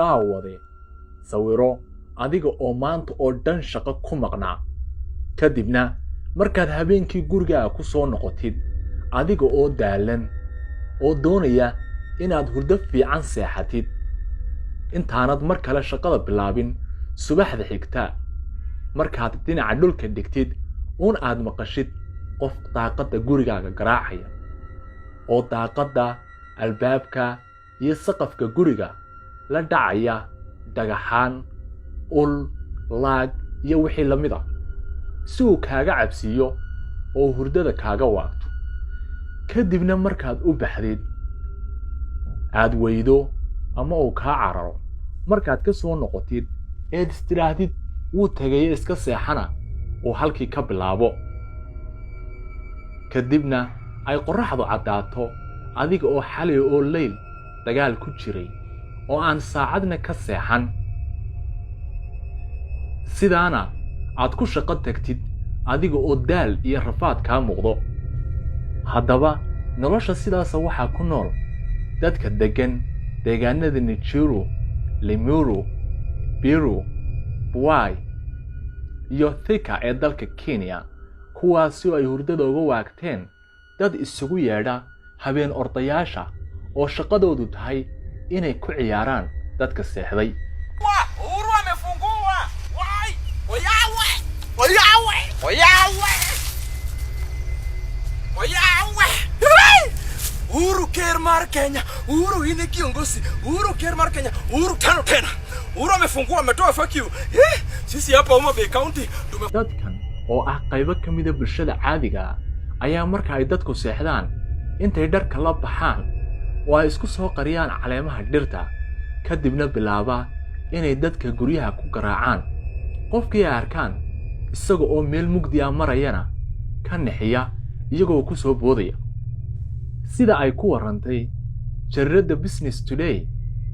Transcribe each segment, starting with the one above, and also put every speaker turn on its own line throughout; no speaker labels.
Daawade, sawiro adiga oo maanta oo dhan shaqo ku maqnaa, kadibna markaad habeenkii gurigaaga ku soo noqotid adiga oo daalan oo doonaya inaad hurdo fiican seexatid intaanad mar kale shaqada bilaabin subaxda xigta, markaad dhinaca dhulka dhigtid uun aad maqashid qof daaqadda gurigaaga garaacaya oo daaqadda, albaabka iyo saqafka guriga la dhacaya dhagaxaan, ul, laag iyo wixii la mid ah, si uu kaaga cabsiiyo oo hurdada kaaga waagto. Kadibna markaad u baxdid aad weydo ama uu kaa cararo. Markaad ka soo noqotid eed istidhaahdid wuu tegaye iska seexana, uu halkii ka bilaabo. Kadibna ay qorraxdu caddaato adiga oo xalay oo leyl dagaal ku jiray oo aan saacadna ka seexan. Sidaana aad ku shaqo tagtid adiga oo daal iyo rafaad kaa muuqdo. Haddaba nolosha sidaasa waxaa ku nool dadka deggan deegaanada Nijiru, Limuru, Biru, Buwai iyo Thika ee dalka Kenya, kuwaasi oo ay hurdada uga waagteen dad isugu yeedha habeen ordayaasha oo shaqadoodu tahay inay ku ciyaaraan dadka seexday.
Uhuru amefungua. Wai! Oyawe! Oyawe! Oyawe! Oyawe! Hey! Uhuru ker mar Kenya. Uhuru in e kiongozi. Uhuru ker mar Kenya. Uhuru tano tena. Uhuru amefungua, ametoa fuck you. Eh! Sisi hapa Homa Bay County tume
Dadkan oo ah qaybo ka mida bulshada caadiga ah ayaa marka ay dadku seexdaan intay dharka la baxaan oo ay isku soo qariyaan caleemaha dhirta, kadibna bilaaba inay dadka guryaha ku garaacaan. Qofkii ay arkaan isaga oo meel mugdi ah marayana ka nixiya iyagoo ku soo boodaya. Sida ay ku warrantay jariiradda Business Today,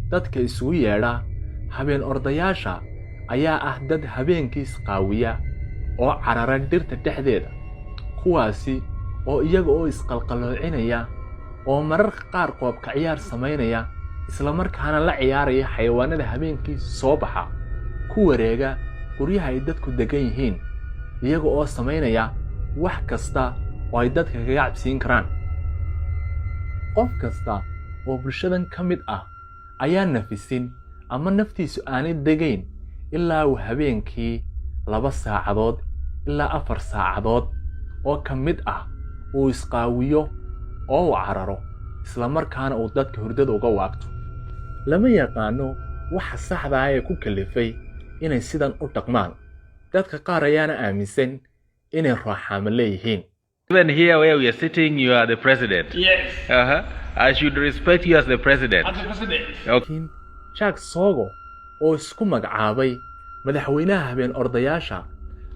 dadka isugu yeedha habeen ordayaasha ayaa ah dad habeenkii isqaawiya oo carara dhirta dhexdeeda, kuwaasi oo iyaga oo isqalqalloocinaya oo mararka qaar qoobka ciyaar samaynaya, islamarkaana la ciyaaraya xayawaanada habeenkii soo baxa, ku wareega guryaha ay dadku degan yihiin, iyaga oo samaynaya wax kasta oo ay dadka kaga cabsiin karaan. Qof kasta oo bulshadan ka mid ah ayaa nafisin ama naftiisu aanay degayn ilaa uu habeenkii 2 saacadood ilaa 4 saacadood oo ka mid ah uu isqaawiyo oo uu cararo, islamarkaana uu dadka hurdada uga waagto. Lama yaqaano waxa saxda ah ee ku kalifay inay sidan u dhaqmaan. Dadka qaar ayaana aaminsan inay rooxaamo leeyihiin.
Even here where we are sitting, you are the president.
Yes.
I should respect you as the president.
As the president.
Laakiin Jack Sogo oo isku magacaabay madaxweynaha habeen ordayaasha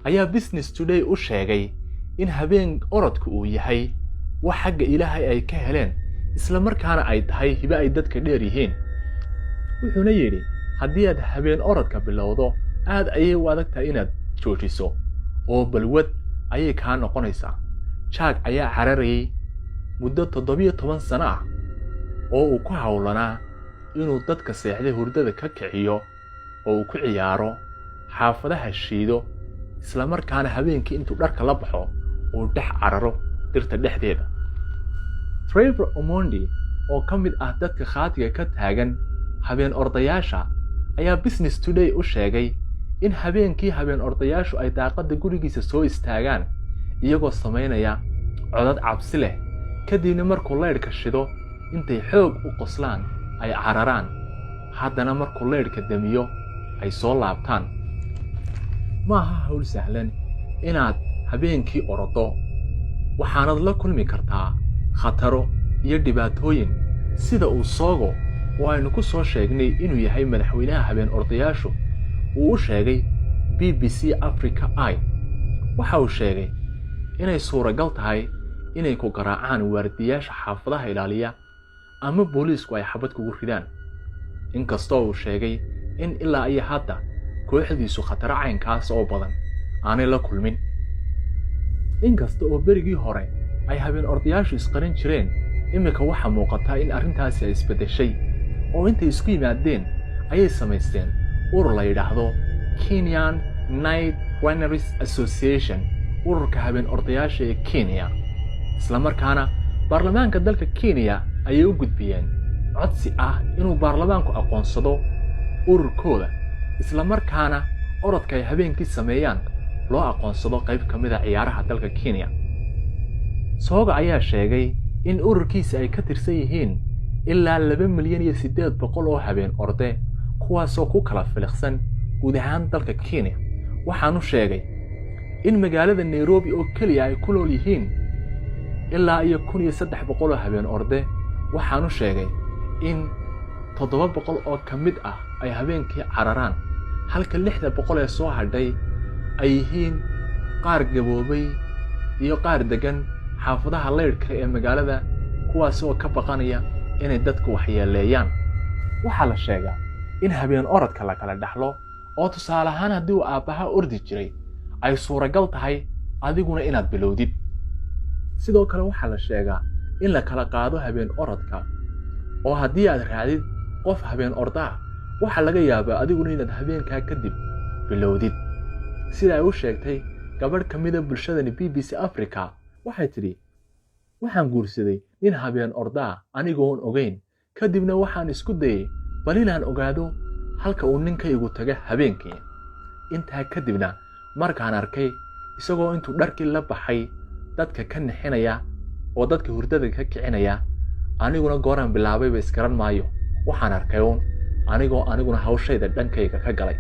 ayaa Business Today u sheegay in habeen orodka uu yahay wax xagga Ilaahay ay ka heleen, isla markaana ay tahay hibe ay dadka dheer yihiin. Wuxuuna yidhi, haddii aad habeen orodka bilowdo, aad ayay u adag tahay inaad joojiso oo balwad ayay kaa noqonaysaa. Jack ayaa cararayay muddo 17 sano ah oo uu ku howlanaa inuu dadka seexday hurdada ka kiciyo oo uu ku ciyaaro, xaafadaha shiido, islamarkaana habeenkii intuu dharka la baxo uu dhex cararo dhirta dhexdeeda. Trevor Omondi oo ka mid ah dadka khaatiga ka taagan habeen ordayaasha ayaa Business Today u sheegay in habeenkii habeen ordayaashu ay daaqadda gurigiisa soo istaagaan iyagoo samaynaya codad cabsi leh, kadibna markuu laydhka shido intay xoog u qoslaan ay cararaan, haddana markuu laydhka damiyo ay soo laabtaan. Maaha hawl sahlan inaad habeenkii orodo, waxaanad la kulmi kartaa khataro iyo dhibaatooyin, sida uu Soogo oo aynu ku soo sheegnay inuu yahay madaxweynaha habeen ordayaashu uu u sheegay BBC Africa Eye. Waxa uu sheegay inay suuragal tahay inay ku garaacaan waardiyaasha xaafadaha ilaaliya ama booliisku ay xabad kugu ridaan, inkastoo uu sheegay in ilaa iyo hadda kooxdiisu khataro caynkaas oo badan aanay la kulmin. Inkasta oo berigii hore ay habeen ordayaashu isqarin jireen, iminka waxaa muuqata in arrintaasi ay isbeddeshay oo intay isku yimaadeen ayay samaysteen urur la yidhaahdo Kenyan Night Runners Association, ururka habeen ordayaasha ee Kenya. Islamarkaana baarlamaanka dalka Kenya ayay u gudbiyeen codsi ah inuu baarlamaanku aqoonsado ururkooda, islamarkaana orodka ay habeenkii sameeyaan loo aqoonsado qayb ka mid ah ciyaaraha dalka Kenya. Sooga ayaa sheegay in ururkiisa ay ka tirsan yihiin ilaa 2,800,000 oo habeen orde, kuwaasoo ku kala filiqsan guud ahaan dalka Kenya. Waxaanu sheegay in magaalada Nairobi oo keliya ay ku nool yihiin ilaa iyo 1300 oo habeen orde. Waxaanu sheegay in 700 oo ka mid ah ay habeenkii cararaan, halka 600 ee soo hadhay ay yihiin qaar gaboobay iyo qaar deggan xaafadaha laydhka ee magaalada, kuwaas oo ka baqanaya inay dadku waxyeeleeyaan. Waxaa la sheegaa in habeen orodka la kala dhaxlo, oo tusaale ahaan haddii uu aabbaha ordi jiray, ay suuragal tahay adiguna inaad bilowdid. Sidoo kale waxaa la sheegaa in la kala qaado habeen orodka, oo haddii aad raacdid qof habeen ordaa, waxaa laga yaabaa adiguna inaad habeenkaa kadib bilowdid. Sida ay u sheegtay gabadh ka mida bulshadani BBC Africa, waxay tidhi: "Waxaan guursaday nin habeen ordaa anigoon ogeyn. Kadibna waxaan isku dayey bal inaan ogaado halka uu ninkaygu taga habeenkii. Intaa kadibna markaan arkay isagoo intuu dharkii la baxay dadka ka nixinaya oo dadka hurdada ka kicinaya, aniguna gooraan bilaabayba isgaran maayo. Waxaan arkay uun anigoo aniguna hawshayda dhankayga ka galay."